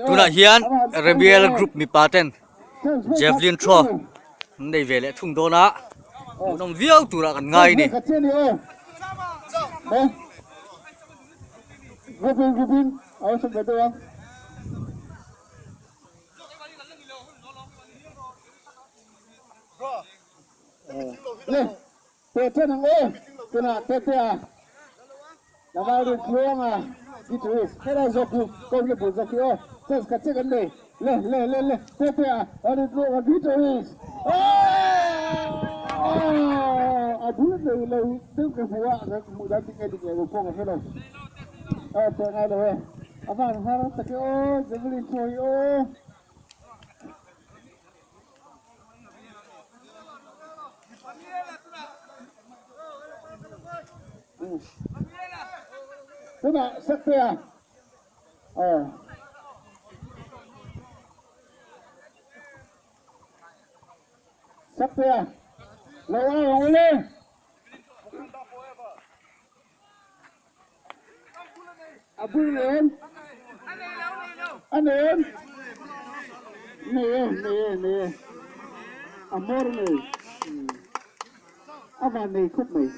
Tunah hian Rebel group mipa ten javelin throw an nei ve leh thung dawn a, hmuhnawm viau turah kan ngai a ni. Pe then ang aw tunah Tete a Lamar rin tluang a guitarist helai zawk hi kawng hi bul zawk hi aw chance khat chiah kan nei le le le le Tete a rin tluang a guitarist aww a bul nei lo deuh ka hmu a ka hmuh dan dik nge dik leh lo pawh ka hre lo aw pe ngai lo e a van har tak e aw javelin throw hi aw. Tunah Saktea aw Saktea lo au ang ule. A bul nen a nen nei e nei e nei e a mawr nei a van nei khawp mai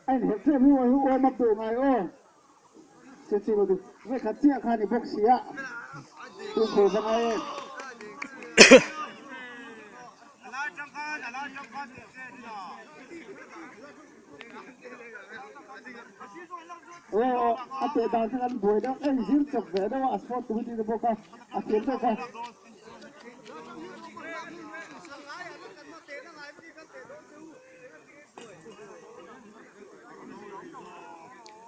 a inherh tep hi hi uam a pawh ngai aw che chi lo vekhat chiah kha ni bawk si a tunkhur va ngai em. Aw a teh dan kha kan buai deuh a inzir chawp ve deuh a a sport committee te bawk a a thiam bawk a.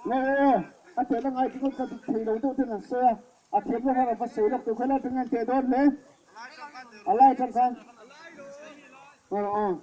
Aw aw a tehna ngai ringawt kha dik thei lo deuh ten an sawi a a thiam bawk a rawn va sawi lawk tur kha lai atangin an teh dawn hle a lai atang khan aw aw.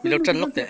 Milo tan lawk teh.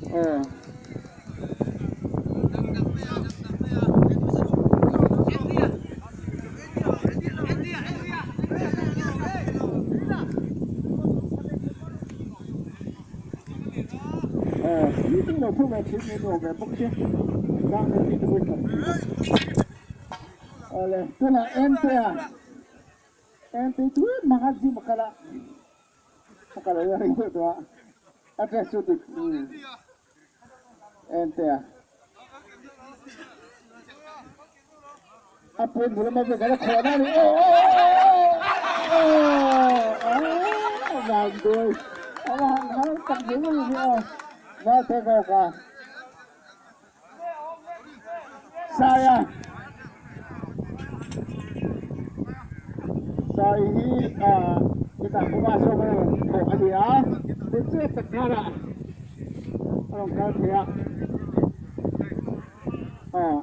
Aw. Meeting lo phung ve thin ni nuam ve bawk sia tlang te tih te pawhin kan ti bawk. Awle tunah Ente-a Ente tui mangat gym a kal a a kal a ring deuh tawh a address chu dik Ente-a a pawh hmu lama vek a la khawh na a ni aw aw aw aw aw van duai a va han har tak mai mai hi aw valte kawk a saia sai hi a hetah pawh a sawm a rawn thawh a ni a ti chiah tak kharah a rawn kal thei a aw.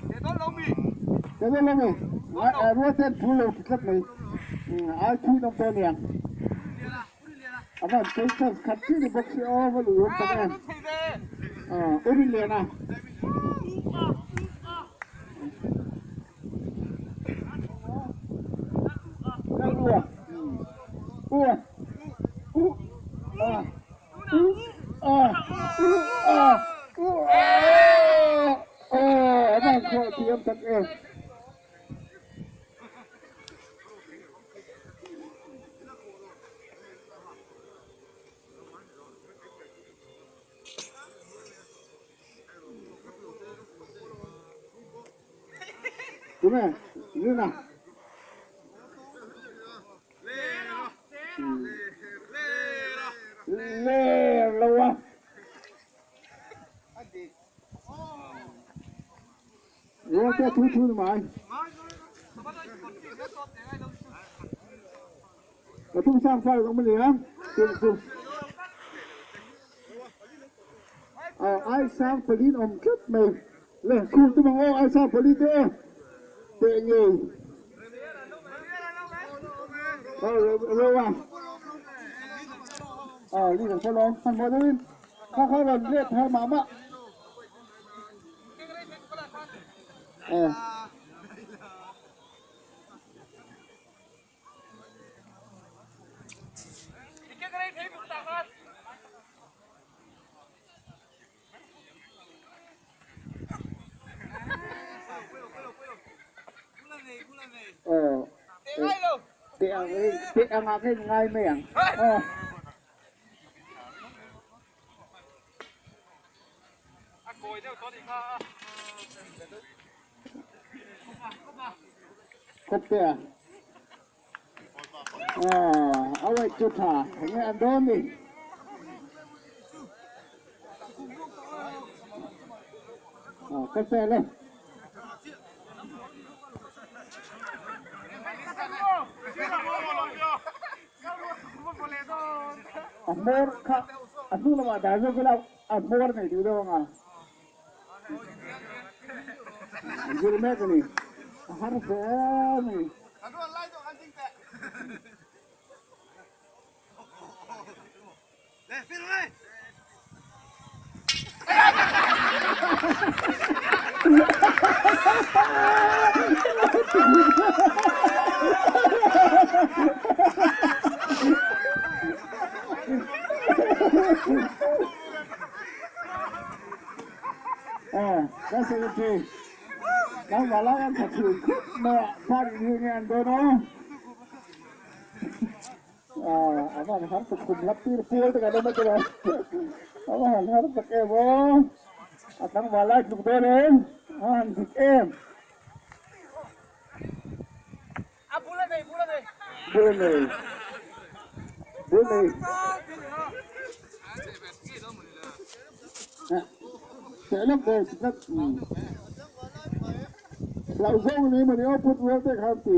Te dawn lo mi? Rual ten phul lo ti tlat mai. Ai thui nawm dawn niang. A van pawi chance khat chi ni bawk si aw va lui awm tak em. U Rinliana. Tunge Rina Ler lo a. Rualte thu thu ni mai. Pathum sang fai awm a ni a, chu chu ai sang pali awm tlat mai le khum tum ang aw ai sang pali te teh ngei aw ro a aw li kan sawi lawm hmanhmawh deuhin kha kha rawn let har mah mah aw. Teh ang ah khin ngai mai ang. Khawp te a. A wait chu tha. Enge an dawn ni. Khawp te le. A hmawr kha a hnung lamah dah zawk ila a hmawr nei duh deuh ang a. Zir mek a ni. A har hle a ni. Ka secretary nangmah lai an tha thin khawp mai a, party hi nge an dawn aw? A va han har tak kum lap tir pual te kan awm a chuan a va han har tak em aw a tlangval lai tluk dawn em a va han dik em A bul a nei bul a nei bul a nei bul nei Teh lawk dawn si tlat hlauh zawng ni mawni aw put rual te kha an ti.